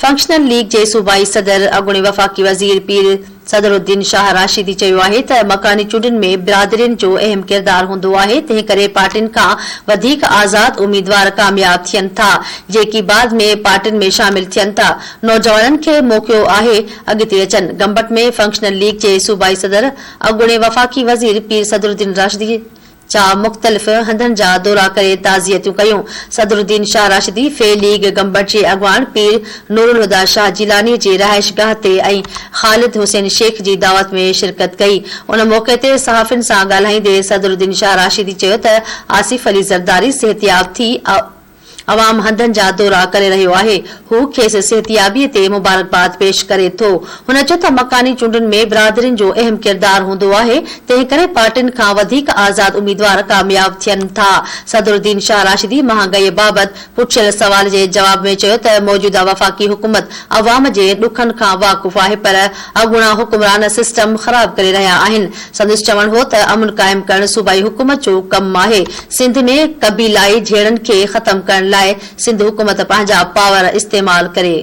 Functional league جي صوبائي صدر اڳوڻي وفاقي وزير پير صدرالدين شاهه راشدي چيو آهي ته مڪاني چونڊن ۾ برادرين جو اهم ڪردار هوندو آهي تنهن ڪري پارٽين کان وڌيڪ آزاد اميدوار ڪامياب ٿين ٿا جيڪي بعد ۾ پارٽين ۾ شامل ٿين ٿا نوجوانن کي موقعو آهي اڳتي اچن گمبٽ ۾ فنڪشنل ليگ جي صوبائي صدر اڳوڻي وفاقي وزير پير صدرالدين راشدي جا مختلف هنڌن جا دورا ڪري تعزيتون ڪيون. صدرالدين شاهه راشدي في ليگ گمبٽ جي اڳواڻ پير نورالهديٰ شاهه جيلاني جي رهائشگاهه تي ۽ خالد حسين شيخ جي دعوت ۾ شرڪت ڪئي. ان موقعي تي صحافين سان ڳالهائيندي صدرالدين شاهه راشدي چيو ته آصف علي زرداري صحتياب ٿي عوام هنڌن جا دورا ڪري رهيو آهي، هو کيس صحتيابي تي مبارڪباد پيش ڪري ٿو. هن چيو ته مڪاني چونڊن ۾ برادرين جو اهم ڪردار هوندو آهي، تنهن ڪري پارٽين کان وڌيڪ آزاد اميدوار ڪامياب ٿين ٿا. صدرالدين شاهه راشدي مهانگائي بابت پڇيل سوال جي جواب ۾ چيو ته موجوده وفاقي حڪومت عوام جي ڏکن کان واقف آهي پر اڳوڻا حڪمران سسٽم خراب ڪري رهيا آهن. سندس چوڻ هو ته امن قائم ڪرڻ صوبائي حڪومت جو ڪم آهي، سنڌ ۾ قبيلائي جهيڙن کي ختم ڪرڻ لاء سنڌ حڪومت پنهنجا پاور استعمال ڪري.